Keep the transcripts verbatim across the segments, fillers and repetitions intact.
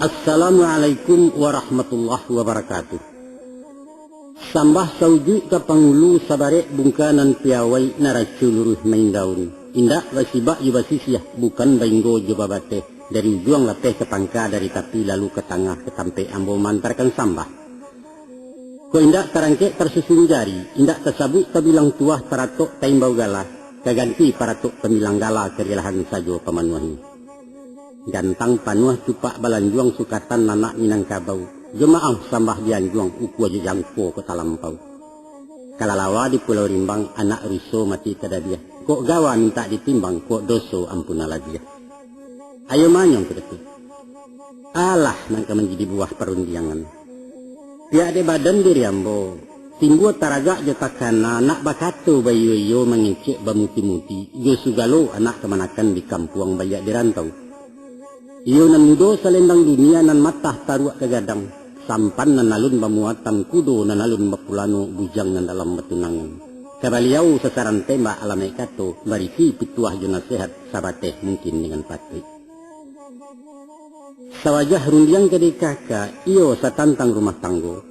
Assalamualaikum warahmatullahi wabarakatuh. Sambah saujuik ka pangulu, sabarek bungka nan piawai, naraco luruih maindaun. Indak basibak jo basisiah, bukan bainggo jo babateh. Dari ujuang lapeh ka pangka, dari tapi lalu ka tangah, ka tampek ambo maantakan sambah. Kok indak tarangkek tarsusun jari, indak tasabuik tabilang tuah, taratok taimbau gala, ka ganti paratok pamilang gala, karilahan sajo pamanuahnyo. Gantang panuah cupak balanjuang, sukatan anak Minangkabau, jo maaf sambah dianjuang, ukua jo jangko kok talampau. Kalalawa di Pulau Rimbang, anak ruso mati tadabiah, kok gawa mintak ditimbang, kok doso ampunanlah dia. Ayo manyong ka Datuak. Alah nan ka manjadi buah parundiangan. Pihak dek badan diri ambo, timbua taragak jo takana, nak bakato baiyo-iyo, mangecek bamuti-muti, jo sugalo anak kamanakan di kampuang baliak di rantau. Iyo nan mudo salendang dunia, nan matah taruak ka gadang, sampan nan alun bamuatan, kudo nan alun bapulano, bujang nan dalam batunangan. Ka baliau sasaran tembak alamaik kato, barisi pituah jo nasehat, sabateh mungkin dengan patuik. Sawajah rundiang ka dikaka, iyo satantang rumah tanggo.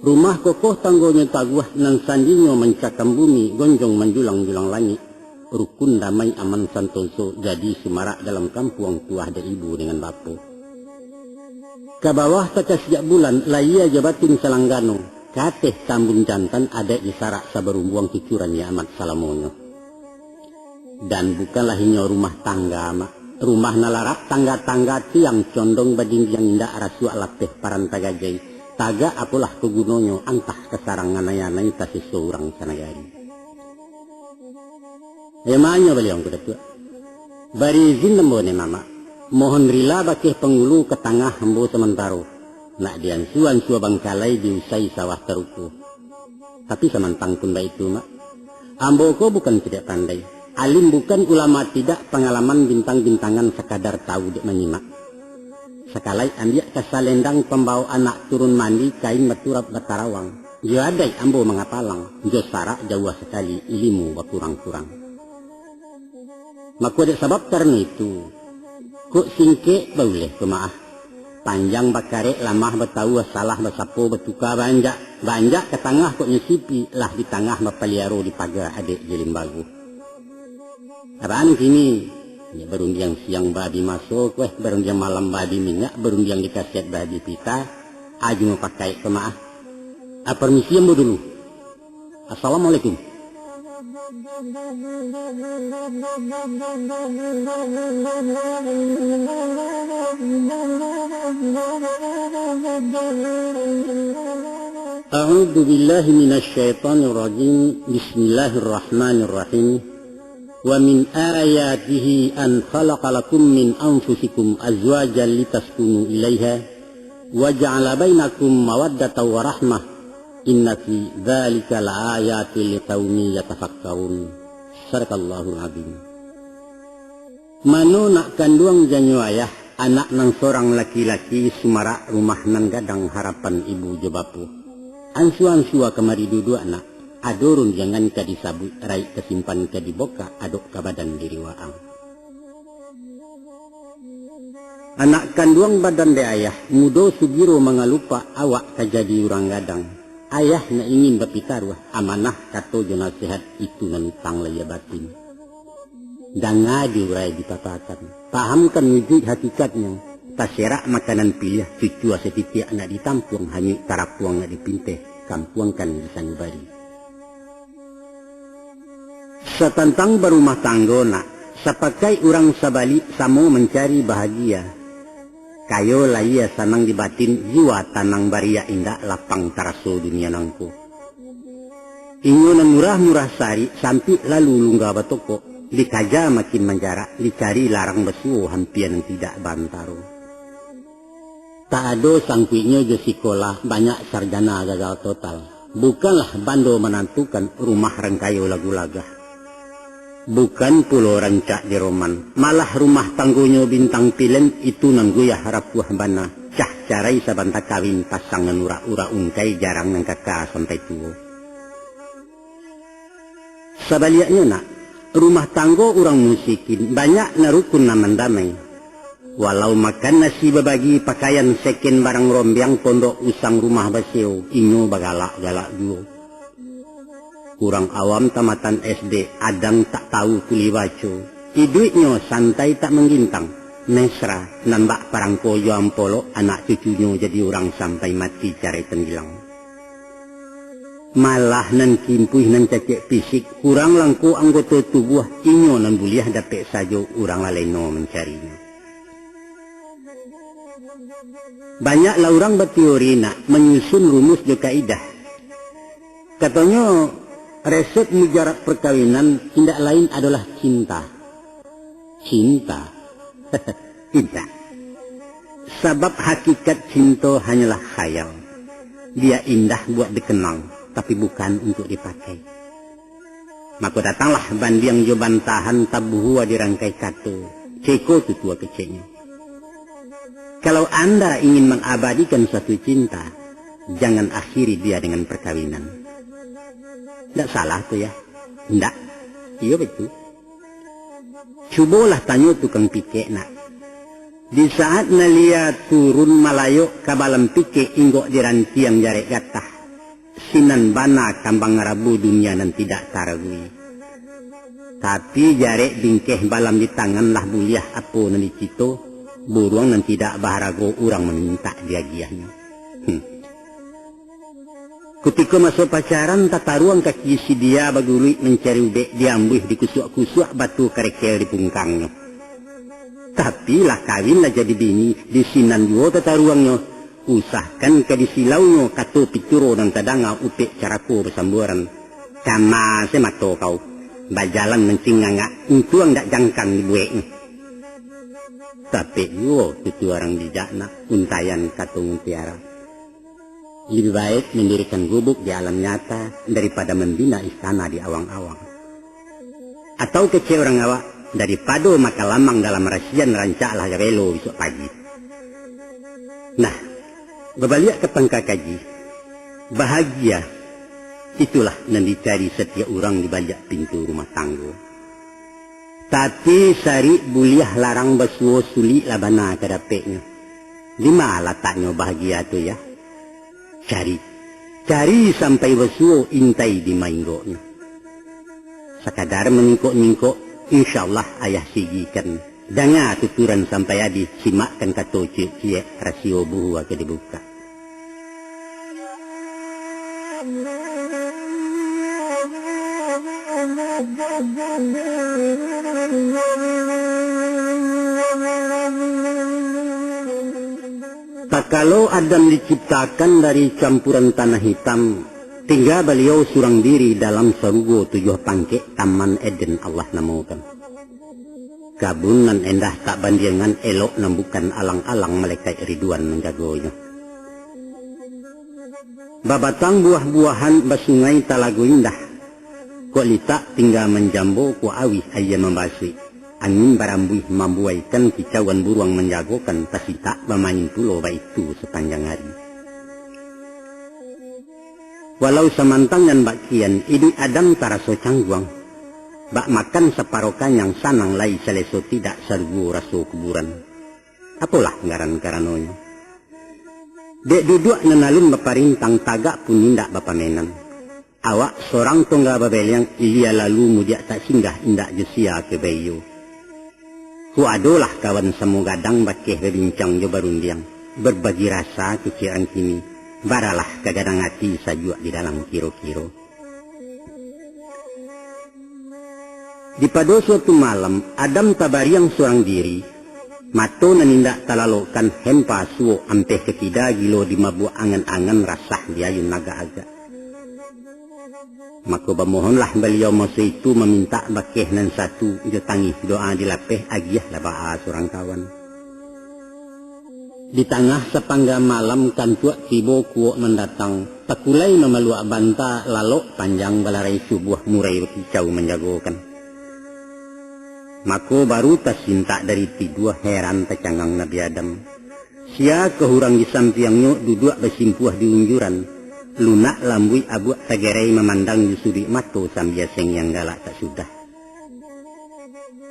Rumah kokoh tanggonyo taguah, nan sandinyo mancakam bumi, gonjong manjulang-julang langik. Rukun damai aman santoso, jadi sumarak dalam kampuang, tuah dek ibu dengan bapo. Ka bawah takasiak bulan, layia jo batin salanggano, ka ateh tambun jantan, adaik jo sarak sabarumbuang, cucuran Nyi Amat salamonyo. Dan bukanlah inyo rumah tangga, Mak. Rumah nan larak tangga-tangga, tiang condong badindiang, indak rasuak lapeh paran tagajai. Tagak apolah ko gunonyo, antah ka sarang anai-anai, taseso urang sanagari. Ayo manyong baliau ko Datuak. Bari izin ambo neh, Mamak. Mohon rila bakeh pangulu ka tangah ambo samantaro. Nak diansua-ansua bangkalai, diusai sawah taruko. Tapi samantang pun baitu, Mak. Ambo ko bukan tidak pandai. Alim bukan, ulama tidak, pangalaman bintang-bintangan, sakadar tahu dek manyimak. Sakalai ambiak ka salendang, pambawo anak turun mandi, kain baturap batarawang. Jo adaik ambo mangapalang, jo sarak jauah sakali, ilimu bakurang-kurang. Mako dek sabab karano itu, kok singkek bauleh ko maah. Panjang bakarek, lamah batawua, salah basapo, batuka baanjak. Baanjak ka tangah kok nyo sipi, lah di tangah bapaliaro, di paga adaik jo limbago. Abaan kini, nyo barundiang siang babi maso kueh, barundiang malam babi minyak, barundiang di kaset babi pita, ajo mapakaik ko maah. Ah, parmisi ambo dulu. Assalamualaikum. A'udzu billahi minasy syaithanir rajim. Bismillahirrahmanirrahim. Wa min ayatihi an khalaqa lakum min anfusikum azwajan litaskunu ilaiha, wa ja'ala bainakum mawaddatan wa rahmah, inna fi dzalika laayatil liqaumi yatafakkarun. Sadaqallahul adzim. Mano nak kanduang janyo ayah, anak nan sorang laki-laki, sumarak rumah nan gadang, harapan ibu jo bapo. Ansua-ansua kamari duduak nak, ado rundiangan ka disabuik, raik ka simpan ka dibokak, adok ka badan diri waang. Anak kanduang badan dek ayah, mudo sugiro mangalupak, awak ka jadi urang gadang. Ayah nak ingin bapitaruah, amanah kato jo nasihat, itu nan utang lahia batin. Danga diurai dipapakan, pahamkan wujuik hakikatnyo, taserak makanan piliah, cucua satitiak nak ditampuang, hanyuik tarapuang nak dipinteh, kampuangkan di sanubari. Satantang barumah tanggo nak, sapakaik urang sabalik, samo mancari bahagia. Kayo lahia sanang di batin, jiwa tanang bariak, indak lapang taraso dunia nangko. Inyo nan murah-murah sarik, sampik lalu lungga batokok, dikaja makin manjarak, dicari larang basuo, hampia nan tidak baantaro. Tak ado sangkuiknyo jo sikolah, banyak sarjana gagal total. Bukanlah bando manantukan, rumah rang kayo lagu lagah. Bukan pulo rancak diroman, malah rumah tanggonyo bintang pilen, itu nan goyah rapuah bana, cah carai sabanta kawin, pasang nan urak-urak ungkai, jarang nan kaka sampai tuo. Sabaliaknyo nak, rumah tanggo urang musikin banyak nan rukun nan mandamai. Walau makan nasi babagi, pakaian seken barang rombiang, pondok usang rumah basio, inyo bagalak-galak juo. Urang awam tamatan S D, adang tak tahu tulih baco. Iduiknyo santai tak manggintang, mesra, nan bak parangko jo ampolok, anak cucunyo jadi urang sampai mati carai tanggilang. Malah nan kimpuih nan cacek fisik, kurang langko anggoto tubuah, inyo nan buliah dapek sajo, urang lalai no mancarinyo. Banyaklah urang bateori nak manyusun rumus jo kaidah. Katonyo, resep mujarab perkawinan indak lain adolah cinta. Cinta? Indak. Sabab hakikat cinto hanyolah khayal. Dia indah buat dikenang, tapi bukan untuk dipakai. Mako datanglah bandiang jo bantahan, tabuhua di rangkai kato, ceko tutua keceknyo. Kalau anda ingin mangabadikan suatu cinta, jangan akhiri dia dengan perkawinan. Ndak salah tu, ya? Ndak. Iyo, betul. Cubolah tanyo tukang pikek nak. Di saat nalia turun malayok ka balam pikek inggok di rantiang jarek gatah, sinan bana kambang rabu dunia nan tidak taragui. Tapi jarek bingkeh balam di tangan lah buliah apo nan dicito, buruang nan tidak baharago urang mamintak diagiahnyo. Hmm. Kutiko maso pacaran, tataruang kaki si dia baguluik mancari ubek, diambuih dikusuak-kusuak batu karekel di pungkangnyo. Tapi lah kawin lah jadi bini, di sinan juo tataruangnyo, usahkan ka disilaunyo kato pituro nan tadanga upek carako basambuaran. Kama se mato kau, bajalan mancingangak, untuang dak jangkang dibueknyo. Tapek juo tutu urang bijak nak, untaian kato mutiara. Lebih baik mendirikan gubuk di alam nyata daripada membina istana di awang-awang. Atau kecek urang awak, daripado makan lamang dalam rasian, rancaklah gabelo bisuak pagi. Nah, babaliak ka pangka kaji, bahagia itulah nan dicari satiok urang di baliak pintu rumah tanggo. Tapi sarik buliah larang basuo, sulik lah bana ka dapeknyo. Dima lataknyo bahagia tu, ya? Cari. Cari sampai basuo, intai di mainggoknyo. Sakadar manyingkok-nyingkok, insyaallah ayah sigikan. Danga tuturan sampai abih, simakkan kato ciek-ciek, rasio buhua ka dibukak. Takalo Adam diciptakan dari campuran tanah hitam, tingga baliau surang diri dalam sarugo tujuah pangkek, Taman Eden Allah namokan. Kabun nan endah tak bandiangan, elok nan bukan alang-alang, malaikat Ridwan manjagonyo. Babatang buah-buahan, basungai talago indah. Kok litak tingga manjambo, kok auih aia mambasuik. Angin barambuih mambuaikan, kicauan buruang manjagokan, tasitak bamain pulo baitu sapanjang ari. Walau samantang nan bak kian, iduik Adam taraso cangguang. Bak makan saparo kanyang, sanang lai saleso tidak, sarugo raso kuburan. Apolah ngaran karanonyo? Dek duduak nan alun baparintang, tagak pun indak bapamenan. Awak sorang tongga babeliang, ilia lalu mudiak tak singgah, indak jo sia ka baiyo. Kok adolah kawan samo gadang, bakeh babincang jo barundiang, barbagi rasa kecek urang kini, baralah ka gadang ati, sajuak di dalam kiro-kiro. Di pado suatu malam, Adam tabariang surang diri, mato nan indak talalokkan, hempa suok ampeh ka kida, gilo dimabuak angan-angan, rasah diayun agak-agak. Mako bamohonlah baliau maso itu, mamintak bakeh nan satu, jo tangih doa dilapeh, agiahlah baa surang kawan. Di tangah sapangga malam, kantuak tibo kuok mandatang, takulai mamaluak banta, lalok panjang balarai subuah, murai bakicau manjagokan. Mako baru tasintak dari tidua, heran tacangang Nabi Adam. Sia ka urang di sampiangnyo, duduak basimpuah di unjuran. Lunak lambuik abuak tagerai mamandang jo suduik mato sambia sengiang galak tak sudah.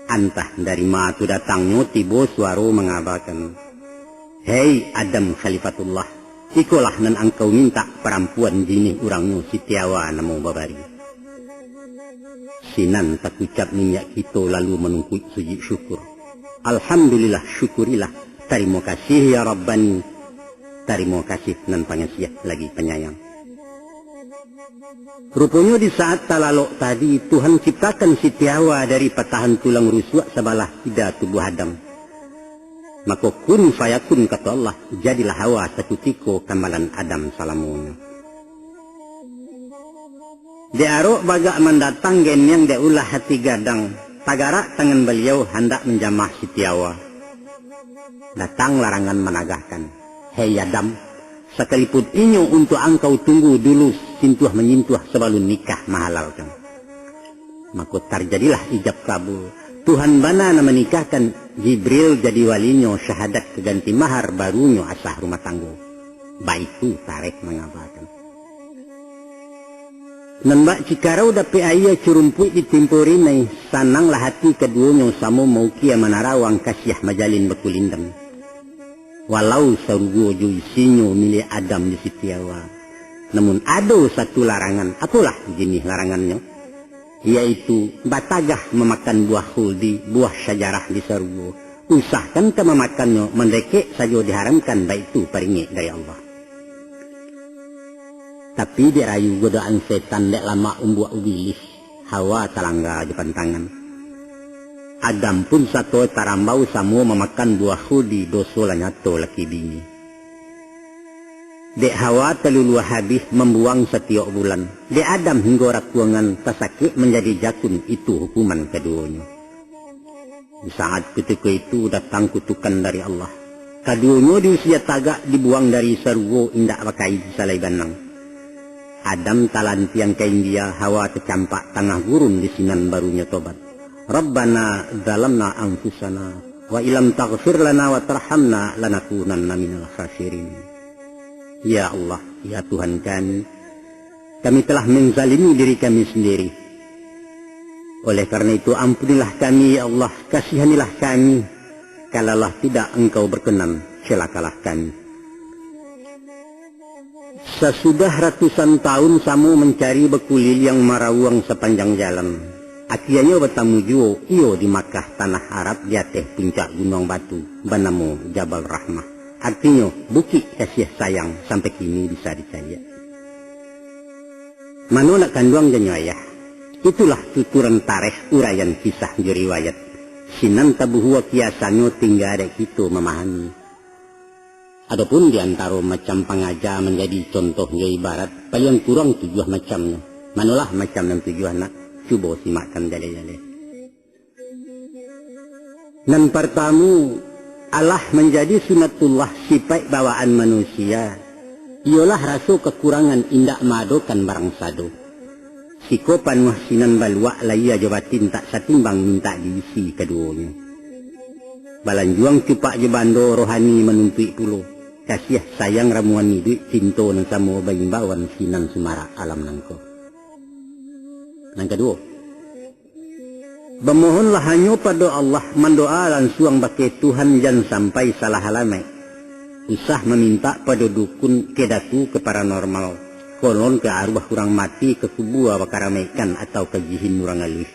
Antah dari ma tu datangnyo tibo suaro mangabakan, "Hei Adam Khalifatullah, ikolah nan angkau mintak parampuan jinih urangnyo Siti Awa namo babari." Sinan takucap niniak kito lalu manungkuik sujud syukur. Alhamdulillah, syukurilah. Tarimo kasih ya Rabbani. Tarimo kasih nan pangasiah lagi panyayang. Ruponyo di saat talalok tadi, Tuhan ciptakan Siti Awa dari patahan tulang rusuak sabalah kida tubuah Adam. Mako kun fayakun kato Allah, jadilah Hawa sakutiko kambalan Adam salamonyo. Dek arok bagak mandatang geniang dek ulah hati gadang, tagarak tangan baliau handak manjamah Siti Awa. Datang larangan managahkan, "Hei Adam, sakalipun inyo untuak angkau tunggu dulu sintuah-manyintuah sabalun nikah mahalalkan." Mako tarjadilah ijab kabul. Tuhan bana nan manikahkan, Jibril jadi walinyo, syahadat ka ganti mahar, barunyo asah rumah tanggo. Baitu tarikh mangabakan. Nan bak cikarau dapek aia, curumpuik ditimpo rinai, sananglah hati kaduonyo samo maukia manarawang, kasiah majalin bakulindan. Walau sarugo jo isinyo miliak Adam jo Siti Awa, namun ado satu larangan, apolah jinih larangannyo? Yaitu batagah mamakan buah khuldi, buah syajarah di sarugo. Usahkan ka mamakannyo, mandekek sajo diharamkan, baitu paringek dari Allah. Tapi dek rayu godaan setan, dek lamak umbuak ubilih, Hawa talangga jo pantangan. Adam pun sato tarambau samo mamakan buah khuldi, doso lah nyato laki bini. Dek Hawa taluluah habih mambuang satiok bulan, dek Adam hinggo rakuangan, tasakik manjadi jakun, itu hukuman kaduonyo. Di saat kutiko itu datang kutukan dari Allah. Kaduonyo diusia tagak, dibuang dari sarugo, indak bakai disalai banang. Adam talantiang ka India, Hawa tacampak tangah gurun, di sinan barunyo tobat. "Rabbana zalamna anfusana, wa illam taghfir lana wa tarhamna lanakunanna minal khasirin." Ya Allah, ya Tuhan kami, kami telah menzalimi diri kami sendiri. Oleh karena itu, ampunilah kami, ya Allah, kasihanilah kami. Kalaulah tidak Engkau berkenan, celakalah kami. Sasudah ratusan tahun samo mancari, bakuliliang marawuang sapanjang jalan, akianyo batamu juo iyo di Makkah, tanah Arab, di ateh puncak gunuang batu, banamo Jabal Rahmah. Artinyo, Bukik Kasiah Sayang, sampai kini bisa dicaliak. Mano nak kanduang janyo ayah? Itulah tuturan tarikh, uraian kisah jo riwayat. Sinan tabuhua kiasannyo, tingga dek kito mamahami. Adopun di antaro macam pangaja manjadi contoh jo ibarat, paliang kurang tujuah macamnyo. Manolah macam nan tujuah nak? Cubo simakkan jaleh-jaleh. Nan partamu, alah manjadi sunatullah sipaik bawaan manusia, iyolah raso kakurangan indak maadokan barang sado. Siko panuah sinan baluak, lahia jo batin tak satimbang, mintak diisi kaduonyo. Balanjuang cupak jo bando, rohani manuntuik pulo. Kasiah sayang ramuan iduik, cinto nan samo baimbauan, sinan sumarak alam nangko. Nan kaduo, bamohonlah hanyo pado Allah, mandoa lansuang bakeh Tuhan, jan sampai salah alamaik. Usah mamintak pado dukun, ke datu, ke paranormal, konon ke aruah urang mati, ke kubua bakaramaikkan, atau ka jihin urang aluih.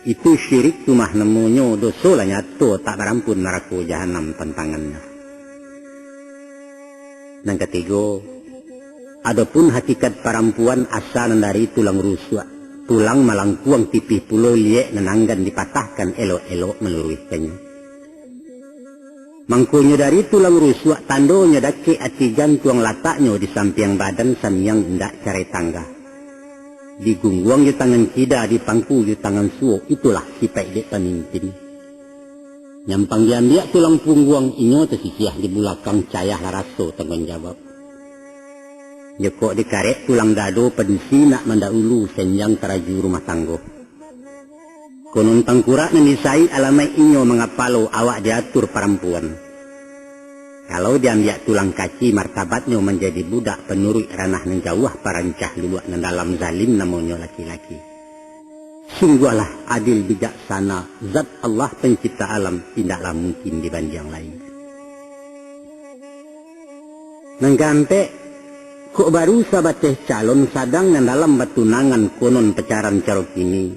Itu syirik tu mah namonyo, doso lah nyato tak barampun, narako jahanam pantangannyo. Nan katigo, adopun hakikat parampuan asa nan dari tulang rusuak, tulang malangkuang tipih pulo, liek nan anggan dipatahkan, elok-elok maluruihkannyo. Mangkonyo dari tulang rusuak, tandonyo dakek ati jantuang, lataknyo di sampiang badan, saniang indak carai tangga. Digungguang jo tangan kida, dipangku jo tangan suo, itulah sipaik dek pamimpin. Nyampang diambiak tulang pungguang, inyo tasisiah di bulakang, cayah lah raso tangguang jawab. Jokok dikarek tulang dado, padusi nak mandaulu, senjang taraju rumah tanggo. Konon tangkurak nan disaik, alamaik inyo mangapalo, awak diatur parampuan. Kalau diambiak tulang kaci, martabatnyo manjadi budak panuruik ranah nan jauah, parancah luluak nan dalam, zalim namonyo laki-laki. Sungguahlah adil bijaksana, zat Allah pencipta alam, indaklah mungkin dibandiang lai. Nan kaampek, kok baru sabateh calon, sadang nan dalam batunangan, konon pacaran caro kini.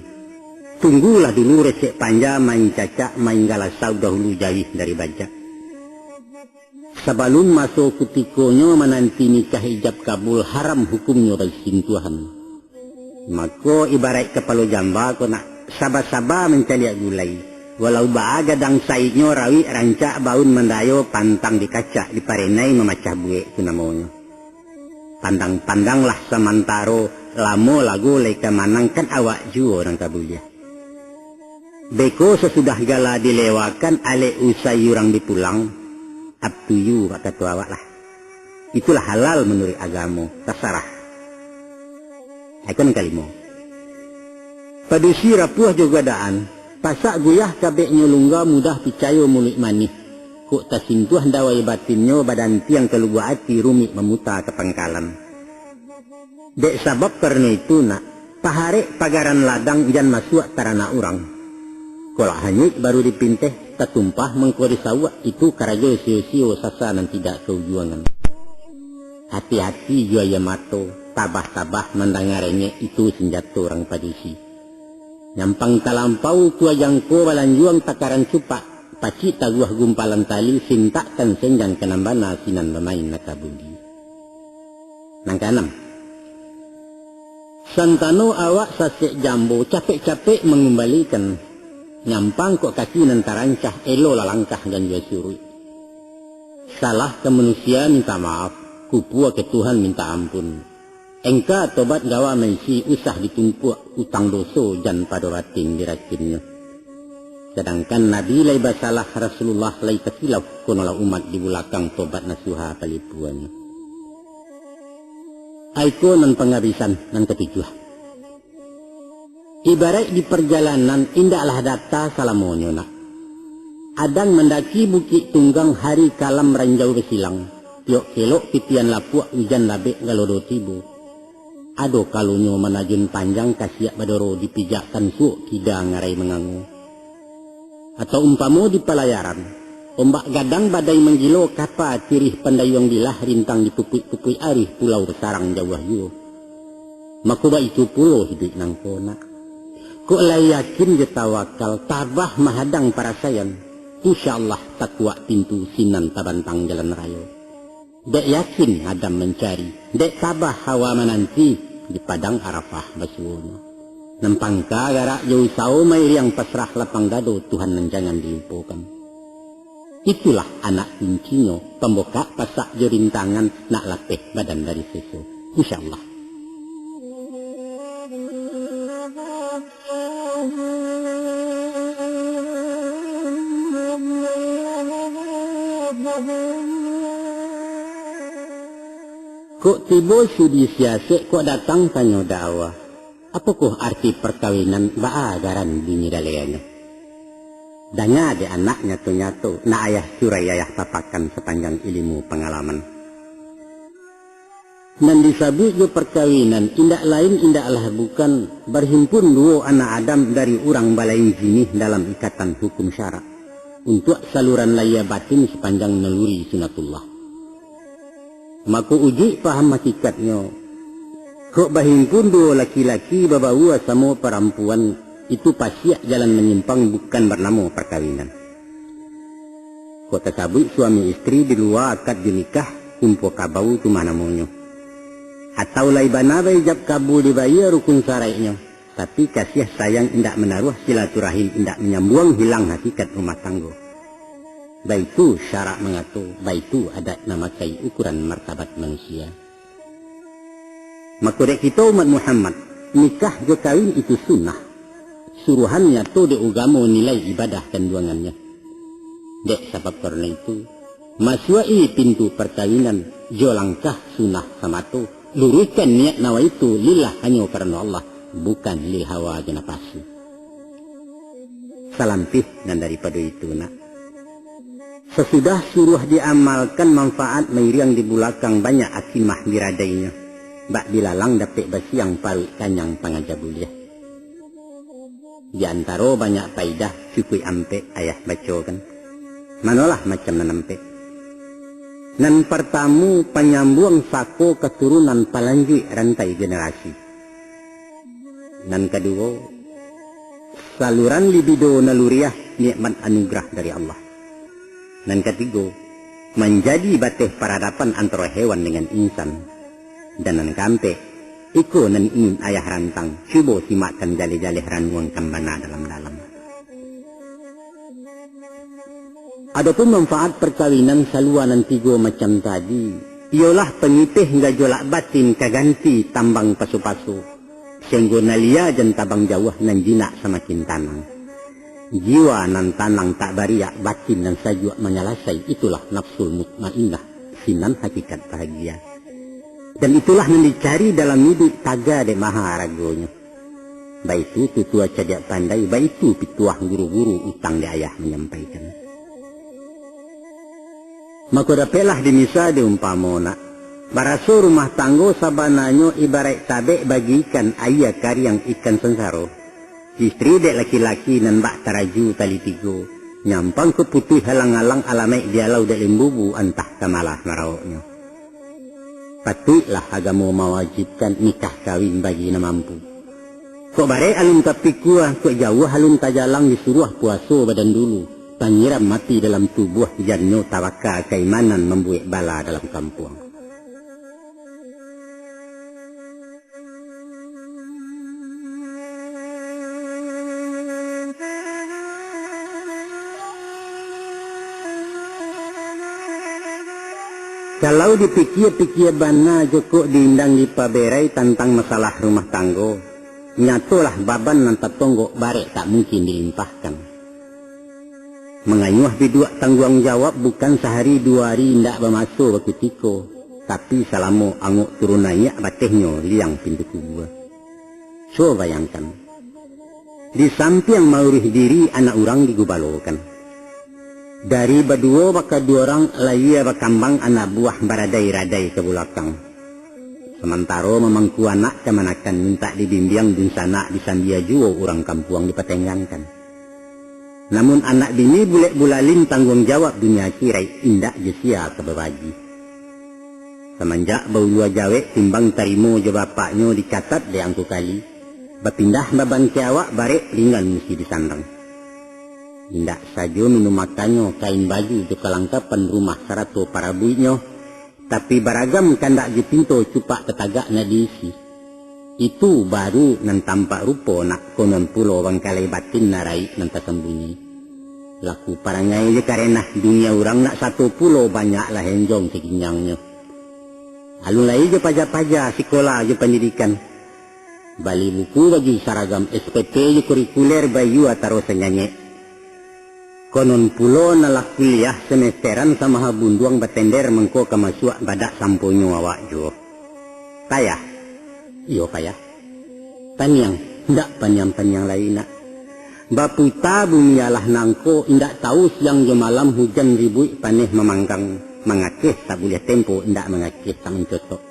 Tunggulah dulu resek panja, main cacak, main galasau, dahulu jauah dari bajak. Sabalun maso kutikonyo, mananti nikah ijab kabul, haram hukumnyo basintuahan. Mako, ibaraik kapalo jamba ko nak, saba-saba mancaliak gulai. Walau baa gadang saiknyo, rawik rancak baun mandayo, pantang dikacak diparenai, mamacah buek tu namonyo. Pandang-pandanglah samantaro, lamo lago lai ka manang, kan awak juo nan ka buliah. Beko sasudah gala dilewakan, alek usai urang dipulang, up to you, bak kato awak lah. Itulah halal manuruik agamo, tasarah. Ayat nan kalimo. Padusi rapuah jo gadaan, pasak guyah kabeknyo lungga, mudah picayo muluik manih. Kok tasintuah dawai batinnyo, badantiang ka lubuak ati, rumik mamuta ka pangkalan. Dek sabab karano itu nak, paharek pagaran ladang, jan masuak taranak urang. Kok lah hanyuik baru dipinteh, tatumpah mangko disauak, itu karajo sio-sio, sasa nan tidak kaujuangan. Hati-hati jo aia mato, tabah-tabah mandanga rengek, itu sanjato urang padusi. Nyampang talampau kua jangko, balanjuang takaran cupak, pacik taguah gumpalan tali, sintakkan senjang ka nan bana, sinan bamain naka budi. Nan kaanam, santano awak sasek jambo, capek-capek mangumbalikan, nyampang kok kaki nan tarancah, elolah langkah ganjua suruik. Salah ka manusia minta maaf, kupua ka Tuhan minta ampun. Engka tobat gawa maisi, usah ditumpuak utang doso, jan pado batin diracunnyo. Sadangkan Nabi lai basalah, Rasulullah lai takilauf, konolah umat di bulakang tobat nasuha palipuannyo. Aiko nan pangabisan nan katujuah. Ibaraik di parjalanan, indaklah data salamonyo nak. Adang mandaki bukik tunggang, hari kalam ranjau basilang, tiok kelok titian lapuak, ujan labek galodo tibo. Ado kalonyo manajun panjang, kasiak badoro dipijakkan, suok kida ngarai mangango. Atau umpamo di palayaran, ombak gadang badai manggilo, kapa tirih pandayuang bilah, rintang dipupuik-pupuik arih, pulau basarang jauah juo. Mako baitu pulo hiduik nangko nak. Kok lai yakin jo tawakal, tabah mahadang parasaian, insya Allah takuak pintu, sinan tabantang jalan rayo. Dek yakin Adam mancari, dek tabah Hawa mananti, di padang Arafah basuonyo. Nan pangka garak jo usawo, mairiang pasrah lapang dado, Tuhan nan jangan dilupokan. Itulah anak kuncinyo, pambukak pasak jo rintangan, nak lapeh badan dari seso. Insya Allah. Kok tibo sudi siasek, kok datang tanyo dawa. Apokoh arti parkawinan, baa garan bunyi daleanyo? Danga dek anak nyato-nyato, nak ayah curai ayah papakan, sapanjang ilimu pangalaman. Nan disabuik jo parkawinan, indak lain indaklah bukan, barhimpun duo anak Adam dari urang balain jinih dalam ikatan hukum syarak, untuak saluran lahia batin sapanjang naluri sunatullah. Mako ujuik paham hakikatnyo, kok bahimpun duo laki-laki, babaua samo parampuan, itu pasiak jalan manyimpang, bukan barnamo parkawinan. Kok tasabuik suami istri di lua akad jo nikah, kumpua kabau tu mah namonyo. Atau lai bana baijab kabul dibayia rukun saraiknyo, tapi kasiah sayang indak manaruah, silaturahim indak manyambuang, hilang hakikat rumah tanggo. Baitu syarak mangato, baitu adat namakai ukuran martabat manusia. Mako dek kito umat Muhammad, nikah jo kawin itu sunnah. Suruhan nyato dek ugamo, nilai ibadah kanduangannyo. Dek sabab karano itu, masuak-i pintu parkawinan jo langkah sunnah samato, luruihkan niat nawaitu lillah, hanyo karano Allah, bukan lil hawa jo napasu. Salampih nan daripado itu nak, Sasudah suruah diamalkan, manfaat mairiang di bulakang, banyak akimah biradainyo. Bak bilalang dapek basiang, paruik kanyang pangaja buliah. Di antaro banyak paidah, cukuik ampek ayah bacokan. Manolah macam nan ampek. Nan partamo, panyambuang sako katurunan, palanjuik rantai generasi. Nan kaduo, saluran libido naluriah, nikmat anugerah dari Allah. Nan katigo, manjadi bateh paradapan antaro hewan dengan insan. Dan nan kaampek, iko nan ingin ayah rantang, cubo simakkan jaleh-jaleh ranuangkan bana dalam-dalam. Adopun manfaat parkawinan salua nan tigo macam tadi, iyolah pangipeh gajolak batin ka ganti tambang paso-paso, sahinggo nan lia jan tabang jauah, nan jinak samakin tanang. Jiwa nan tanang tak bariak, batin nan sajuak manyalasai, itulah nafsul mutmainnah, sinan hakikat bahagia. Dan itulah nan dicari dalam iduik, taga dek maha aragonyo. Baitu tutua cadiak pandai, baitu pituah guru-guru, utang di ayah manyampaikan. Mako dapeklah dimisa di umpamo nak, baraso rumah tanggo sabananyo ibaraik tabek bagikan aia kariang ikan sansaro. Istri dek laki-laki nan bak taraju tali tigo, nyampang ka putuih alang-alang, alamaik dialau dek limbubu, antah ka malah marawoknyo. Patuiklah agamo mawajibkan nikah kawin bagi nan mampu. Kok barek alun tapikua, kok jauah alun tajalang, disuruah puaso badan dulu, panyiram api dalam tubuah, jannyo tabaka kaimanan, mambuek bala dalam kampuang. Kalau dipikia-pikia bana jo kok diindang dipaberai tantang masalah rumah tanggo, nyatolah baban nan tatonggok barek tak mungkin dilimpahkan. Mangayuah biduak tangguang jawab bukan sahari duo hari indak bamaso bakutiko, tapi salamo angok turun naiak batehnyo liang pintu kubua. Cubo bayangkan, di sampiang mauruih diri anak urang digubalokan. Dari baduo bakaduo urang layie bakambang anak buah baradai-radai ka bulakang. Samantaro mamangku anak kamanakan mintak dibimbiang dunsanak disambia juo urang kampuang dipatenggangkan. Namun anak bini bulek bulalin tangguang jawab dunia akiraik indak jo sia ka babagi. Samanjak baulua jawek timbang tarimo jo bapaknyo dikatat dek angku kali, bapindah babangke awak barek ringan musti disandang. Indak sajo minum makannyo, kain baju jo kalangkapan rumah sarato parabuiknyo, tapi baragam kandak jo pinto cupak tatagak nak diisi. Itu baru nan tampak rupo nak konon pulo bangkalai batin nan raik nan tasambunyi. Laku parangai jo karenah dunia urang nak sato pulo banyaklah enjong saginjangnyo. Alun lai jo paja-paja sikola jo pandidikan. Bali buku baju saragam S P P jo kurikuler baiyo ataro sanyanyek. Konon pulo nan lah kuliah semesteran samaha bunduang batender mangko ka masuak badak samponyo awak juo. Payah. Iyo payah. Paniang, indak paniang-paniang lai nak. Baputa bumi alah nangko, indak tahu siang jo malam hujan ribuik paneh mamanggang, mangakeh tak buliah tempo, indak mangakeh tak mancotok.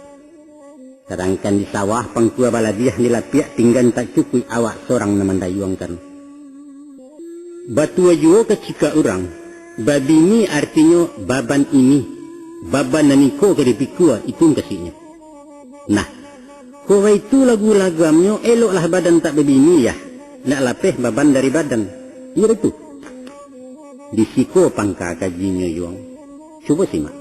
Sadangkan di sawah pangkua balabiah, di lapiak pinggan tak cukuik awak sorang nan mandayuangkan. Batua juo kacikak urang, babini artinyo baban ini, baban nan iko ka dipikua, itu mukasuiknyo. Nah, kok baitu lagu-lagamnyo, eloklah badan tak babini yah, nak lapeh baban dari badan. Iyo itu. Di siko pangka kajinyo juo. Cubo simak.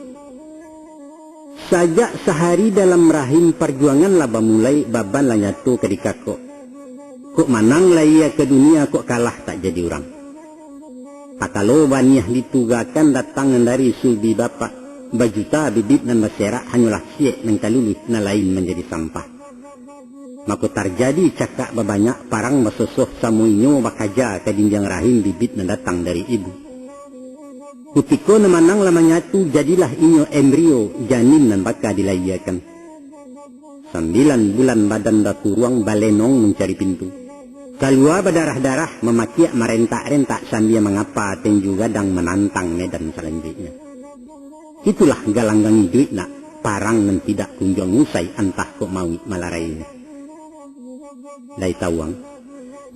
Sajak sahari dalam rahim parjuangan lah bamulai, baban lah nyato ka dikakok. Kok manang lahia ka dunia, kok kalah tak jadi urang. Takalo baniah ditugakan datang nan dari sulbi bapak, bajuta bibit nan baserak hanyolah siek nan kaluluih, nan lain manjadi sampah. Mako tarjadi cakak babanyak, parang basosoh, samo inyo bakaja ka dindiang rahim bibit nan datang dari ibu. Kutiko nan manang lah manyatu, jadilah inyo embrio, janin nan baka dilahiakan. Sambilan bulan badan bakuruang, balenong mancari pintu. Kalua badarah-darah, mamakiak marentak-rentak sambia mangapa tinju gadang manantang medan salanjuiknyo. Itulah galanggang iduik nak, parang nan tidak kunjuang usai, antah kok mauik malarainyo. Lai tawuang.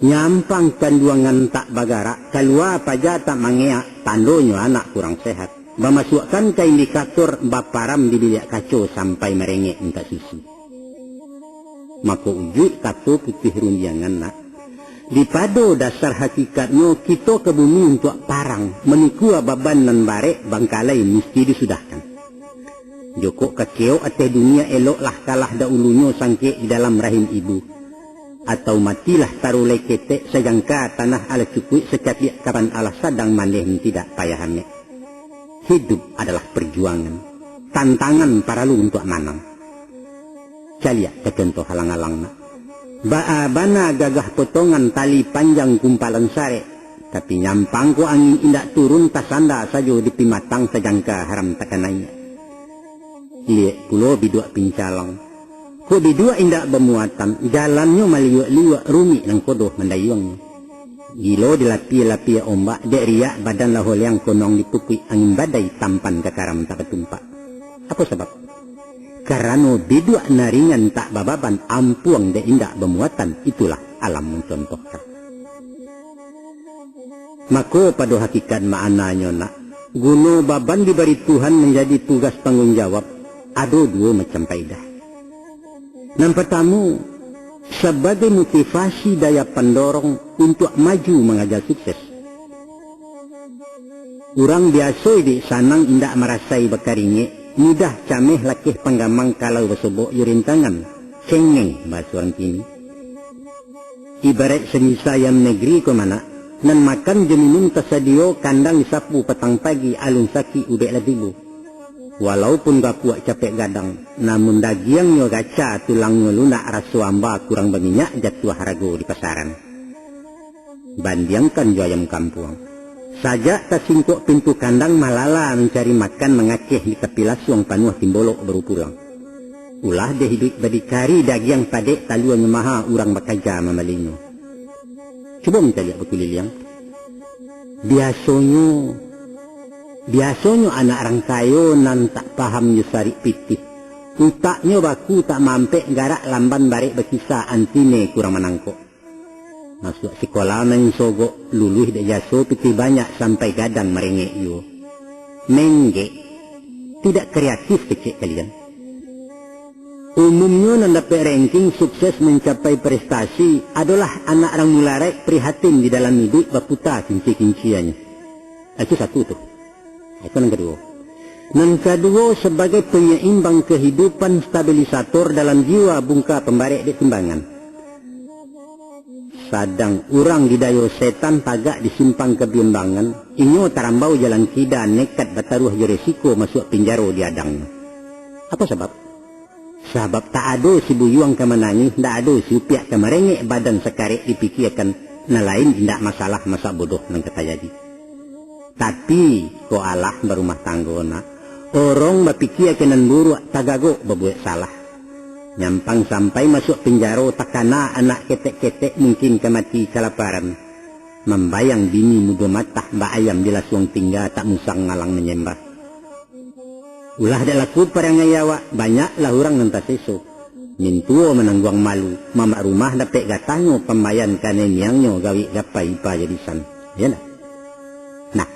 Nyampang kanduangan tak bagarak, kalua paja tak mangeak, tandonyo anak kurang sehat. Bamasuakkan ka indikator baparam di biliak kaco sampai marengek mintak susu. Mako ujuik kato putuih rundiangan nak, dipado dasar hakikatnyo kito ka bumi untuak parang, manikua baban nan barek bangkalai musti disudahkan. Jokok kakeok ateh dunia eloklah kalah dahulunyo sangkek di dalam rahim ibu. Atau matilah tarulai ketek sajangka tanah alah cukuik sacapiak kaban alah sadang mandeh nan tidak payah amek. Hidup adalah perjuangan, tantangan paralu untuak manang. Caliak ka contoh alang-alang nak. Baa bana gagah potongan tali panjang kumpalan sarek, tapi nyampang ko angin indak turun tasanda sajo di pimatang sajangka haram takanai. Liek pulo biduak pincalang. Kok biduak indak bamuatan, jalannyo maliuak-liuak rumik nan kodoh mandayuangnyo. Gilo dilapia-lapia ombak, dek riak badan lah holeang konong dipupuik angin badai tampan ka karam tak batumpak. Apo sabab? Karano biduak nan ringan tak bababan ampuang dek indak bamuatan, itulah alam mancontohkan. Mako pado hakikat maknanyo nak, guno baban dibari Tuhan manjadi tugas tangguang jawab, ado duo macam paedah. Nan partamo, sabagai motivasi daya pandorong untuak maju mangaja sukses. Urang biaso iduik sanang indak marasai bakaringek, mudah cameh lakeh panggamang kalau basobok jo rintangan, cengeng bahaso urang kini. Ibaraik sanyisa ayam negeri ko manak, nan makan jo minun tasadio, kandang disapu patang pagi, alun sakik ubek lah tibo. Walaupun gapuak capek gadang, namun dagiangnyo gaca, tulangnyo lunak, raso amba kurang baminyak, jatuah harago di pasaran. Bandiangkan jo ayam kampuang. Sajak tasingkok pintu kandang, malala mancari makan, mangaceh di tapi lasuang, panuah timbolok baru pulang. Ulah dek iduik badikari, dagiang padek taluanyo maha, urang bakaja mambalinyo. Cubo mancaliak bakuliliang. Biasonyo, biasonyo anak rang kayo nan tak paham jo sarik pitih. Utaknyo baku tak mampek, garak lamban barek bakisa, antine kurang manangkok. Masuak sikola main sogok, luluih dek jaso pitih banyak, sampai gadang marengek juo. Menggek, tidak kreatif kecek kalian. Umumnyo nan dapek ranking sukses mancapai prestasi adolah anak rang mularaik prihatin di dalam iduik baputa kinci-kinciannyo. Itu satu tu. Itu nan kaduo. Nan kaduo, sabagai panyaimbang kahidupan, stabilisator dalam jiwa, bungka pambarek dek timbangan. Sadang urang didayo setan tagak di simpang kabiambangan, inyo tarambau jalan kida, nekat bataruah jo resiko masuak pinjaro di adangnyo. Apo sabab? Sabab tak ado si buyuang ka manangih, ndak ado si upiak ka marengek, badan sakarek dipikiakan, nan lain indak masalah, masak bodoh nan ka tajadi. Tapi, kok alah barumah tanggo nak, orong bapikia ka nan buruak, tagagok babuek salah. Nyampang sampai masuak pinjaro, takana anak ketek-ketek, mungkin ka mati kalaparan. Mambayang bini mudo matah, bak ayam di lasuang tingga, tak musang ngalang manyembah. Ulah dek laku parangai awak, banyaklah urang nan taseso. Mintuo manangguang malu, mamak rumah dapek gatahnyo, pambayan kanai miangnyo, gawik gapai ipa jadisan. Iyo ndak? Nah,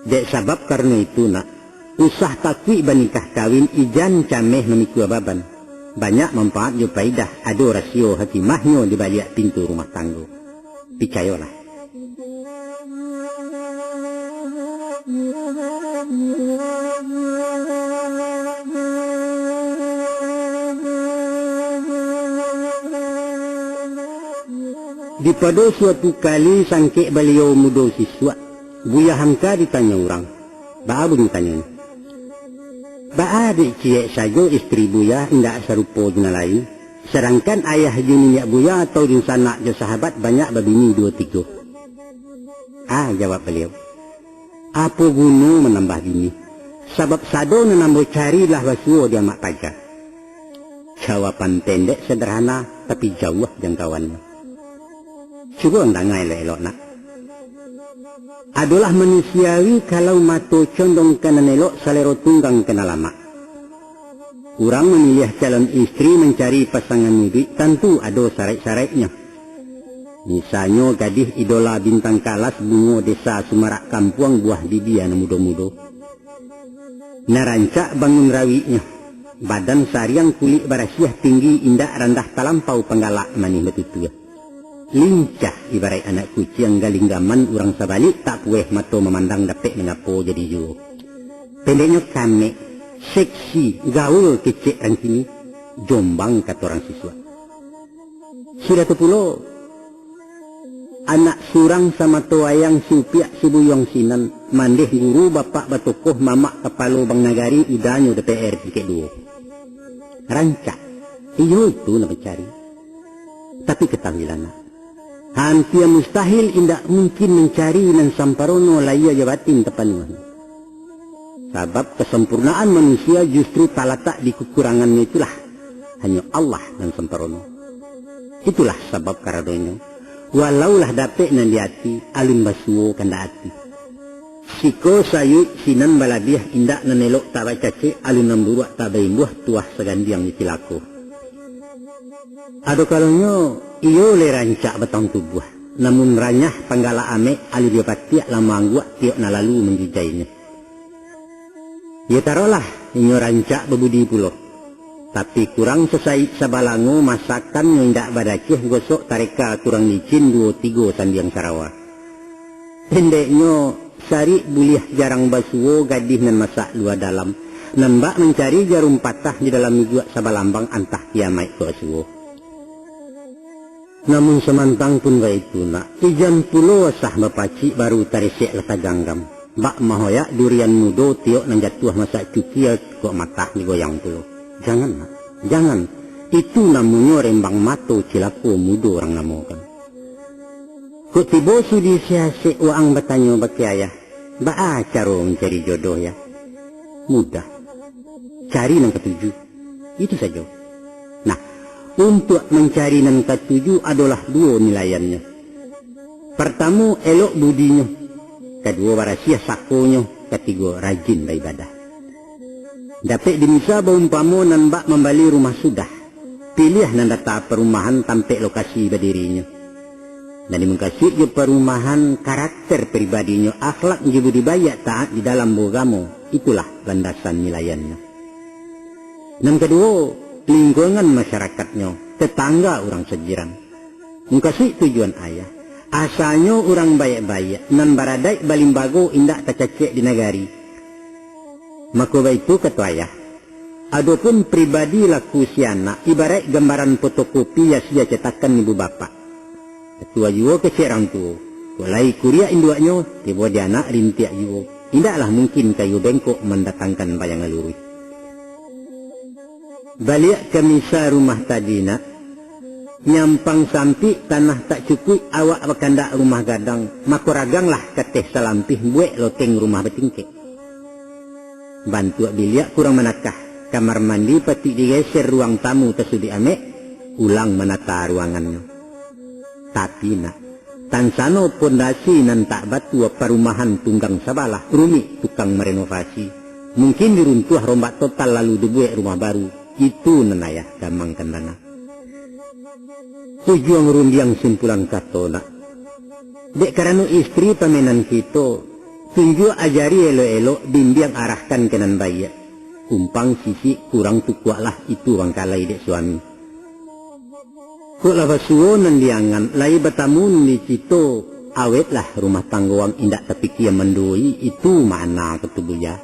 dek sabab karano itu nak, usah takuik banikah kawin, ijan cameh mamikua baban. Banyak manfaat jo paidah, ado rasio hakimahnyo di baliak pintu rumah tanggo. Picayolah. Dipado suatu kali sangkek baliau mudo sisuak, Buya Hamka ditanyo urang. Baa bunyi tanyonyo? Baa dek ciek sajo istri Buya indak sarupo jo nan lain, sadangkan ayah jo niniak Buya atau dunsanak jo sahabat banyak babini duo tigo? Ah, jawab baliau, apo guno manambah bini, sabab sado nan ambo cari lah basuo di amak paja. Jawaban pendek sederhana, tapi jauah jangkauannyo. Cubo ang danga elok-elok, nak. Adolah manusiawi kalau mato condong ka nan elok, salero tunggang ka nan lamak. Urang mamiliah calon istri mancari pasangan muduik, tantu ado saraik-saraiknyo. Misalnyo, gadih idola bintang kalas, bungo desa sumarak kampuang, buah bibia nan mudo-mudo. Nan rancak bangun rawiknyo, badan sariang kulik barasiah, tinggi indak randah talampau, panggalak manih batutua. Lincah ibaraik anak kuciang, galinggaman urang sabalik, tak pueh mato mamandang, dapek manyapo jadi juo. Pendeknyo, kamek, seksi, gaul kecek rancini, jombang kato urang sisuak. Sudah tu pulo, anak surang samato wayang, si upiak si buyuang sinan, mandeh guru bapak batokoh, mamak kapalo bank nagari, udanyo D P R tingkek duo. Rancak. Iyo, itu nan mancari. Tapi katahuilah, nak, hampia mustahil indak mungkin mancari nan samparono, lahia jo batin tapanuah. Sabab kasampurnaan manusia justru talatak di kakurangannyo itulah. Hanyo Allah nan samparono. Itulah sabab karanonyo, walau lah dapek nan di ati, alun basuo kandak ati. Siko sayuik sinan balabiah, indak nan elok tak bacacek, alun nan buruak tak baimbuah, tuah sagandiang jo cilako. Ado kalonyo iyo lai rancak batang tubuah, namun ranyah panggalak amek, alun jo patiak lah maangguak, tiok nan lalu manjujainyo. Iyo taruihlah, inyo rancak babudi pulo. Tapi kurang sasayik sabalango, masakannyo indak badaceh, gosok tareka kurang licin, duo tigo sandiang sarawa. Pendeknyo, sarik buliah jarang basuo, gadih nan masak lua dalam, nan bak mancari jarum patah, di dalam ijuak sabalambang, antah kiamaik ko basuo. Namun samantang pun baitu, nak, ijan pulo asah bapacik, baru taresek lah taganggam. Bak mahoyak durian mudo, tiok nan jatuah masak cukia, kok matah digoyang pulo. Jangan, nak, jangan. Itu namonyo rembang mato, cilako mudo urang namokan. Kok tibo sudi siasek, waang batanyo bakeh ayah, baa caro mancari jodoh, yah? Mudah. Cari nan katuju. Itu sajo. Nah, untuak mancari nan katuju adolah duo nilaiannyo. Partamo, elok budinyo. Kaduo, barasiah sakonyo. Katigo, rajin baibadah. Dapek dimisal baumpamo nan bak mambali rumah sudah. Piliah nan data parumahan, tampek lokasi badirinyo. Nan dimukasuik jo parumahan, karakter pribadinyo, akhlak jo budi baiak, taat di dalam baugamo, itulah landasan nilaiannyo. Nan kaduo, lingkungan masyarakatnyo, tetangga urang sajiran. Mukasuik tujuan ayah, asalnyo urang baiak-baiak, nan baradaik balimbago, indak tacacek di nagari. Mako baitu kato ayah, adopun pribadi laku si anak, ibaraik gambaran fotokopi, yah sia cetakan ibu bapak. Katua juo kecek urang tuo, kok lai kuriak induaknyo, tibo di anak rintiak juo. Indaklah mungkin kayu bengkok mandatangkan bayangan luruih. Baliak ka misal rumah tadi, nak. Nyampang sampik, tanah tak cukuik, awak bakandak rumah gadang, mako raganglah kateh salampih, buek loteng rumah batingkek. Bantuak biliak kurang manakah, kamar mandi patik digeser, ruang tamu tasuduik amek, ulang manata ruangannyo. Tapi, nak, tansano pondasi nan tak batua, parumahan tunggang sabalah, rumik tukang marenovasi. Mungkin diruntuah rombak total, lalu dibuek rumah baru. Itu nan ayah gamangkan danga. Ujuang rundiang simpulan kato, nak. Dek karano istri pamenan kito, tunjuak ajari elok-elok, bimbiang arahkan ka nan baiak. Kumpang sisik kurang tukuaklah, itu bangkalai dek suami. Kok lah basuo nan diangan, lai batamu nan dicito, awetlah rumah tanggo ang, indak tapikia manduoi, itu makna kato buya.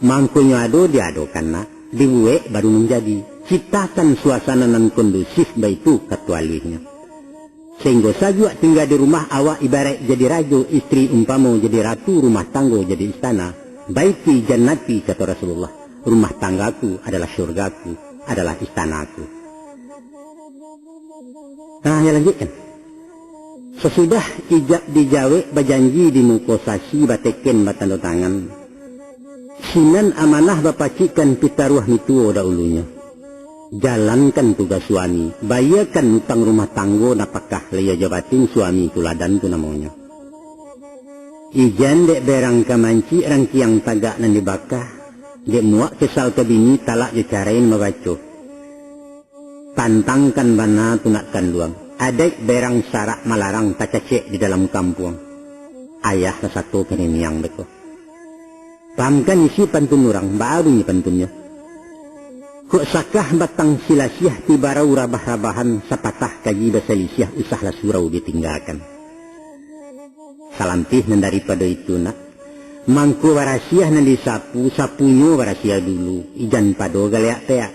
Mangkonyo ado diadokan, nak, dibuek baru manjadi. Ciptakan suasana nan kondusif, baitu kato aluihnyo. Sahinggo sajuak tingga di rumah, awak ibaraik jadi rajo, istri umpamo jadi ratu, rumah tanggo jadi istana. Baiti jannati, kato Rasulullah, rumah tanggaku adalah syurgaku, adalah istanaku. Nah, ya lanjutkan. Sasudah ijab dijawek, bajanji di muko sasi, bateken batando tangan, sinan amanah bapacikkan, pitaruah mituo daulunyo. Jalankan tugas suami, bayiekan utang rumah tanggo, napakah lai jo batin, suami tuladan tu namonyo. Ijan dek berang ka mancik, rangkiang tagak nan dibakah, dek muak kesal ka bini, talak jo carai nan babaco. Tantangkan bana tu nak kanduang, adaik berang sarak malarang, tacacek di dalam kampuang. Ayah lah sato ka niniang beko. Pahamkan isi pantun urang, baa bunyi pantunnyo. Kok sakah batang silasiah, tibarau rabah-rabahan, sapatah kaji basalisiah, usahlah surau ditinggakan. Salampih nan daripado itu, nak, mangko barasiah nan disapu, sapunyo barasiah dulu, ijan pado galeak peak.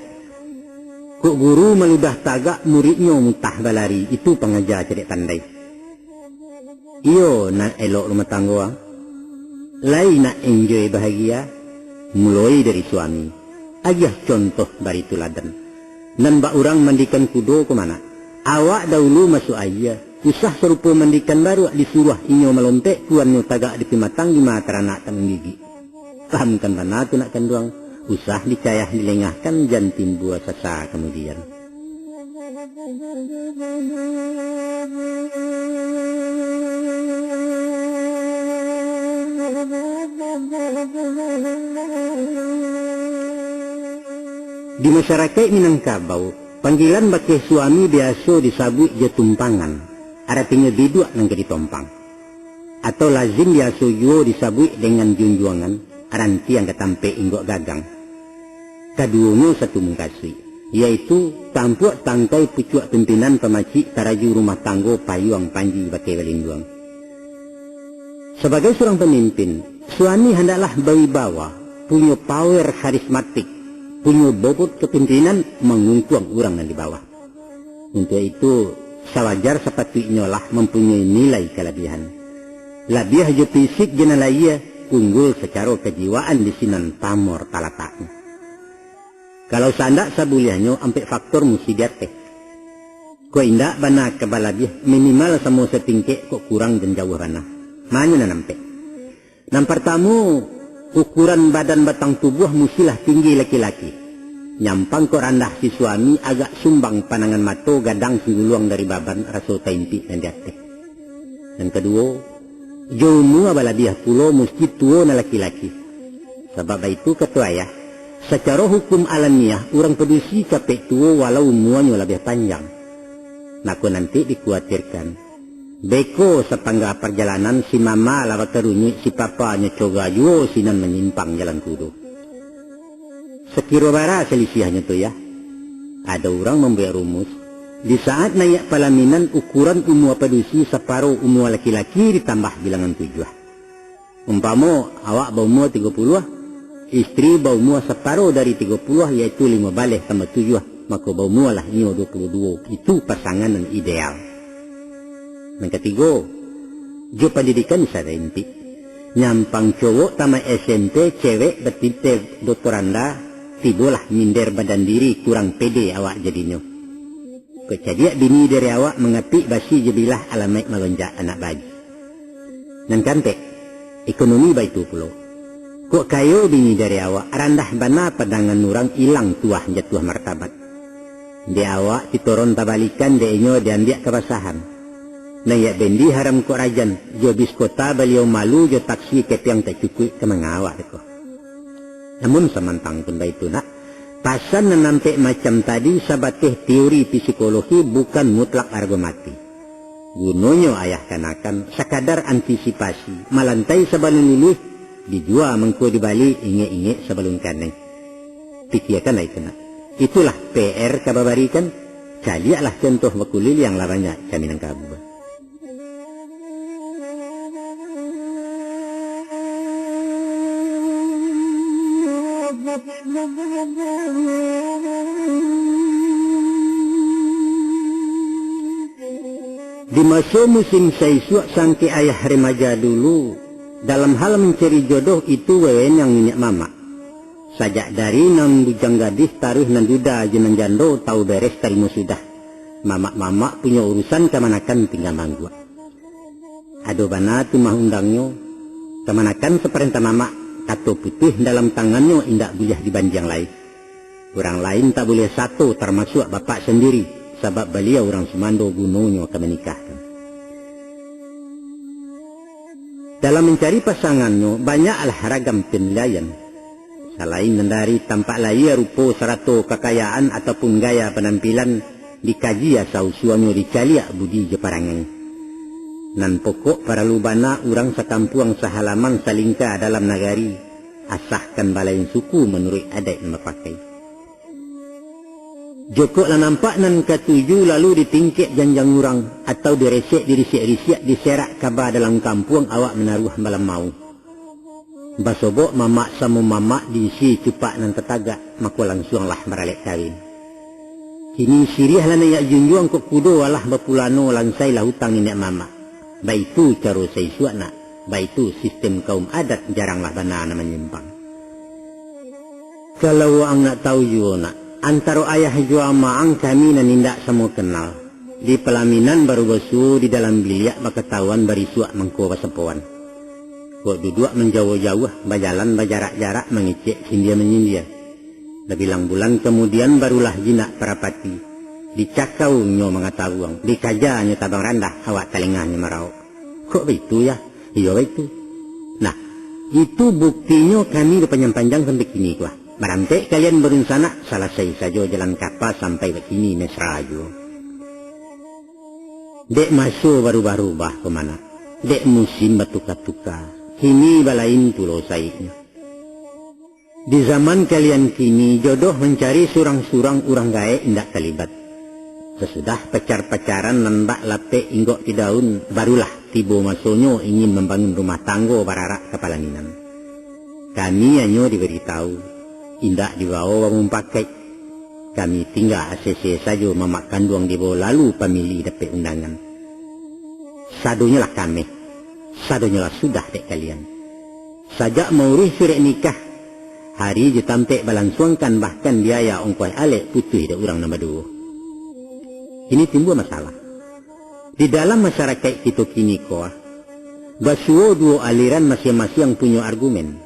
Kok guru maludah tagak, muridnyo mutah balari, itu pangaja cadiak pandai. Iyo, nak elok rumah tanggo, ah. Lai nak enjoy bahagia, muloi dari suami. Agiah contoh bari tuladan. Nan bak urang mandikan kudo ko mah, nak. Awak dahulu masuak aia, usah sarupo mandikan baruak, disuruah inyo malompek, kuannyo tagak di pimatang, di ma taranak tak manggigik. Pahamkan bana tu nak kanduang, usah dicayah dilengahkan, jan timbua sasa kamudian. Di masyarakaik Minangkabau, panggilan bakeh suami biaso disabuik jo tumpangan, aratinyo biduak nan ka ditompang. Atau lazim biaso juo disabuik dengan junjuangan, rantiang ka tampek inggok gagang. Kaduonyo satu mukasuik, yaitu tampuak tangkai pucuak pimpinan pamacik taraju rumah tanggo payuang panji bakeh balinduang. Sabagai surang pamimpin, suami handaklah bawibawa, punyo power karismatik, punyo bobot kapimpinan mangungkuang urang nan di bawah. Untuak itu, sawajar sapatuiknyo lah mampunyoi nilai kalabiahan. Labiah jo fisik jo nan lahia, unggul sacaro kajiwaan di sinan pamor talataknyo. Kalau saandak sabuliahnyo, ampek faktor musti diateh. Kok indak bana ka balabiah, minimal samo satingkek, kok kurang jan jauah bana. Manyo nan ampek. Nan partamo, ukuran badan batang tubuah mustilah tinggi laki-laki. Nyampang kok randah si suami, agak sumbang panangan mato, gadang singguluang dari baban, raso taimpik nan di ateh. Nan kaduo, jo umua balabiah pulo musti tuo nan laki-laki. Sabab baitu kato ayah, sacaro hukum alamiah urang padusi capek tuo walau umuanyo labiah panjang. Mako nanti dikuatirkan, beko sapangga parjalanan si mama lah bakarunyuik, si papa nyo coga juo sinan manyimpang jalan kudo. Sakiro bara salisiahnyo tu, yah? Ado urang mambuek rumus, di saat naiak palaminan ukuran umua padusi saparo umua laki-laki ditambah bilangan tujuah. Umpamo, awak baumua tigo puluah, istri baumua saparo dari tigo puluah, yaitu limo baleh tambah tujuah, mako baumualah inyo duo puluah duo. Itu pasangan nan ideal. Nan katigo, jo pandidikan bisa daimpik. Nyampang cowok tamaik S M P, cewek batiteh doktoranda, tibolah minder badan diri, kurang pede awak jadinyo. Kok cadiak bini dari awak, mangapik basi jo bilah, alamaik malonjak anak bagi. Nan kaampek, ekonomi baitu pulo. Kok kayo bini dari awak, randah bana pandangan urang, ilang tuah jatuah martabat. Dek awak sitoron tabalikan, dek inyo diambiak kabasahan. Naiak bendi haram kok rajan, jo bis kota baliau malu, jo taksi kepiang tak cukuik, ka manga awak beko. Namun samantang pun baitu nak, pasan nan ampek macam tadi sabateh teori psikologi, bukan mutlak arago mati. Gunonyo ayah kanakan sakadar antisipasi, malantai sabalun luluih, dijua mangko dibali, ingek-ingek sabalun kanai. Pikiakanlah itu nak. Itulah P R ka babarikan. Caliaklah contoh bakuliliang lah banyak ka Minangkabau. Di maso musim saisuak, sangkek ayah remaja dulu, dalam hal mancari jodoh itu wewenang niniak mamak. Sajak dari nan bujang gadih, taruih nan duda jo nan jando, tau beres tarimo sudah. Mamak-mamak punyo urusan, kamanakan tingga mangguak. Ado bana tu mah undangnyo, kamanakan saparentah mamak, kato putuih dalam tangannyo, indak buliah dibandiang lai. Urang lain tak buliah sato, tarmasuak bapak sandiri, sabab baliau urang sumando gunonyo ka manikahkan. Dalam mancari pasangannyo, banyaklah ragam panilaian. Salain nan dari tampak lahia, rupo, sarato kakayaan ataupun gaya panampilan, dikaji asa usuangnyo, dicaliak budi jo parangai. Nan pokok paralu bana urang sakampuang sahalaman salingka dalam nagari, asahkan balain suku manuruik adaik nan bapakai. Jokok lah nampak nan katuju, lalu ditingkek janjang urang, atau diresek, dirisiak-risiak, diserak kaba dalam kampuang awak manaruah balamau. Basobok mamak samo mamak diisi cupak nan tatagak, mako lansuanglah baralek kawin. Kini siriah lah naiak junjuang kok kudo, alah bapulano lansai lah utang niniak mamak. Baitu caro saisuak nak, baitu sistem kaum adat, jaranglah bana nan manyimpang. Kalau waang nak tahu juo nak, antaro ayah jo amak ang kami nan indak samo kenal. Di palaminan baru basuo, di dalam biliak bakatahuan, barisuak mangko basapoan. Kok duduak manjauah-jauah, bajalan bajarak-jarak, mangecek sindia manyindia. Labilang bulan kamudian barulah jinak parapati. Dicakau nyo mangatabuang, dikaja nyo tabang randah, awak talengahnyo maraok. Kok baitu, yah? Iyo baitu. Nah, itu buktinyo kami bapanjang-panjang sampai kini ko, ah. Barampek kalian barunsanak, salasai sajo jalan kapa sampai bakini mesra juo. Dek maso barubah-rubah ko mah nak, dek musim batuka-tuka, kini balain pulo saiknyo. Di zaman kalian kini, jodoh mancari surang-surang, urang gaek indak talibat. Sasudah pacar-pacaran nan bak lapek inggok di daun, barulah tibo masonyo ingin mambangun rumah tanggo bararak ka palaminan. Kami hanyo dibari tahu, indak dibawo bamupakaik. Kami tingga asese sajo mamak kanduang dibawo lalu pamilih dapek undangan. Sadonyo lah kameh, sadonyo lah sudah dek kalian. Sajak mauruih surek nikah, hari jo tampek balansuangkan, bahkan biaya ongkoh alek putuih dek urang nan baduo. Kini timbua masalah. Di dalam masyarakaik kito kini ko, ah, basuo duo aliran masiang-masiang punyo argumen.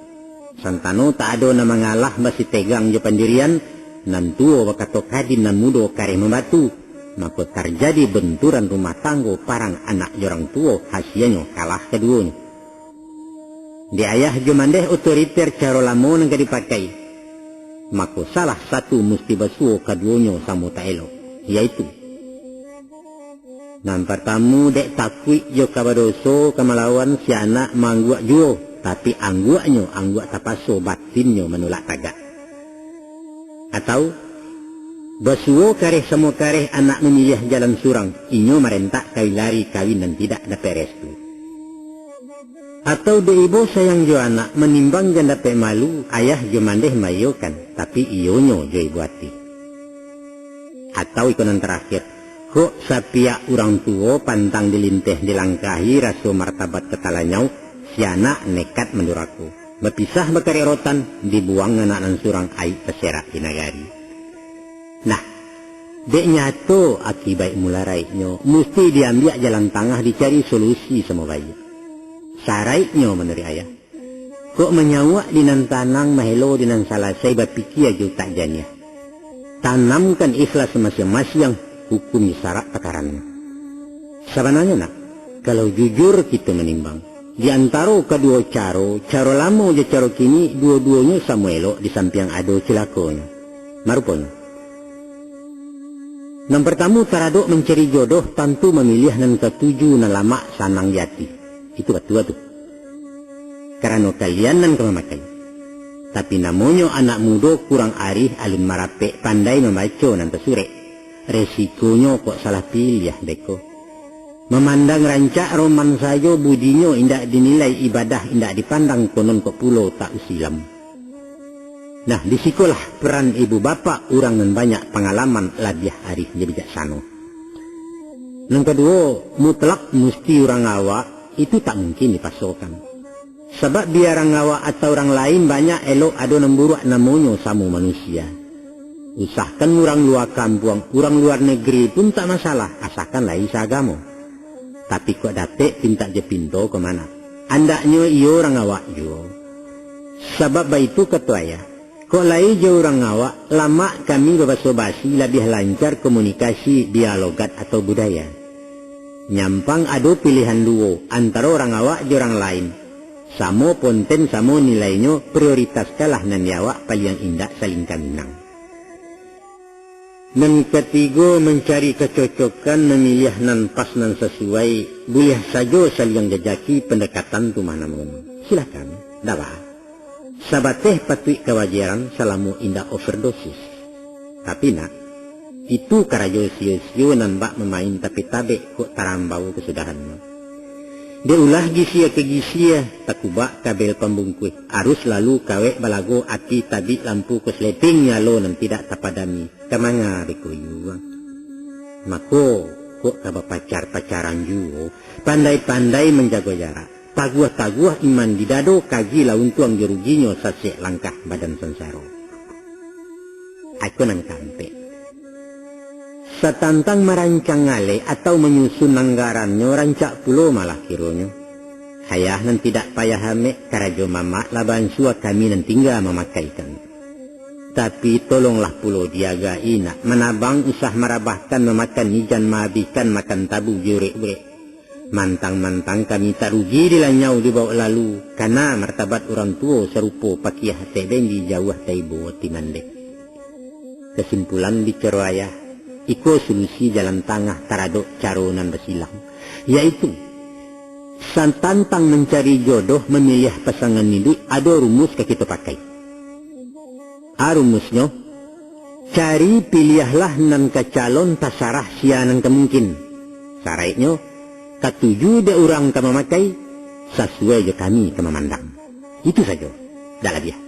Santano tak ado nan mangalah basitegang jo pandirian, nan tuo bakato kadim, nan mudo kareh mambatu, mako tarjadi benturan rumah tanggo, parang anak jo urang tuo, hasianyo kalah kaduonyo. Di ayah jo mandeh otoriter caro lamo nan ka dipakai, mako salah satu musti basuo kaduonyo samo tak elok, yaitu, nan partamu, dek takuik jo ka badoso ka malawan, si anak maangguak juo, tapi angguaknyo angguak tapaso, batinnyo manulak tagak. Atau, basuo kareh samo kareh, anak mamiliah jalan surang, inyo marentak kawin lari, kawin nan tidak dapek restu. Atau dek ibo sayang jo anak, manimbang jan dapek malu, ayah jo mandeh maiyokan, tapi iyonyo jo ibo ati. Atau iko nan tarakhir, kok sapiak urang tuo pantang dilinteh dilangkahi, raso martabat ka talanyau, si anak nekat mandurako. Bapisah bakarek rotan, dibuang anak nan surang, aik taserak di nagari. Nah, dek nyato akibaik mularaiknyo, musti diambiak jalan tangah, dicari solusi samo baiak. Saraiknyo manuruik ayah, kok manyauak di nan tanang, mahelo di nan salasai, bapikia jo utak janiah. Tanamkan ikhlas masiang-masiang, hukum jo sarak takarannyo. Sabananyo nak, kalau jujur kito manimbang, di antaro kaduo caro, caro lamo jo caro kini, duo-duonyo samo elok, di sampiang ado cilakonyo. Maruponyo, nan partamu, taradok mancari jodoh, tantu mamiliah nan katuju, nan lamak sanang di ati. Itu batua tu. Karano kalian nan ka mamakai. Tapi namonyo anak mudo kurang arih, alun marapek, pandai mambaco nan tasurek. Resikonyo kok salah piliah beko. Mamandang rancak roman sajo, budinyo indak dinilai, ibadah indak dipandang, konon kok pulo tak usilam. Nah, di sikolah peran ibu bapak, urang nan banyak pangalaman, labiah arih jo bijaksano. Nan kaduo, mutlak musti urang awak, itu tak mungkin dipasokan. Sabab bia urang awak atau urang lain banyak elok, ado nan buruak, namonyo samo manusia. Usahkan urang lua kampuang, urang luar negeri pun tak masalah, asakan lai saagamo. Tapi kok dapek pintak jo pinto ko mah nak, andaknyo iyo urang awak juo. Sabab baitu kato ayah, Kok lai jo urang awak, lamak kami babaso basi, labiah lancar komunikasi via logat atau budaya. Nyampang ado pilihan duo antaro urang awak jo urang lain, samo ponten, samo nilainyo, prioritaskanlah nan di awak paliang indak saling ka minang. Nan katigo, mancari kacocokan, mamiliah nan pas, nan sasuai, buliah sajo saliang jajaki, pandekatan tu mah namonyo. Silakan, ndak baa. Sabateh patuik kawajaran, salamo indak overdosis. Tapi nak, itu karajo sio-sio nan bak mamain tapi tabek, kok tarambau kasudahannyo. Dek ulah gisia ka gisia, takubak kabel pambungkuih, arus lalu kawek balago, ati tabik lampu korsleting, nyalo nan tidak tapadami. Ka manga beko yuang? Mako, kok ka bapacar-pacaran juo, pandai-pandai manjago jarak, taguah-taguah iman di dado, kaji lah untuang jo ruginyo, sasek langkah badan sansaro. Iko nan kaampek. Satantang marancang alek atau manyusun anggarannyo, rancak pulo malah kironyo. Ayah nan tidak payah amek, karajo mamak lah baansua, kami nan tingga mamakaikan. Tapi tolonglah pulo diagai nak, manabang usah marabahkan, mamakan ijan maabihkan, makan tabu jo urek-urek. Mantang-mantang kami tarugi dilanyau dibawok lalu, kana martabat urang tuo, sarupo pakiah ateh benji, jauah taibo ati mandeh. Kasimpulan bicaro ayah, iko solusi jalan tangah taradok caro nan basilang, yaitu, satantang mancari jodoh, mamiliah pasangan iduik, ado rumus ka kito pakai. A rumusnyo, cari piliahlah nan ka calon, tasarah sia nan ka mungkin. Saraiknyo, katuju dek urang ka mamakai, sasuai jo kami ka mamandang. Itu sajo, dak labiah.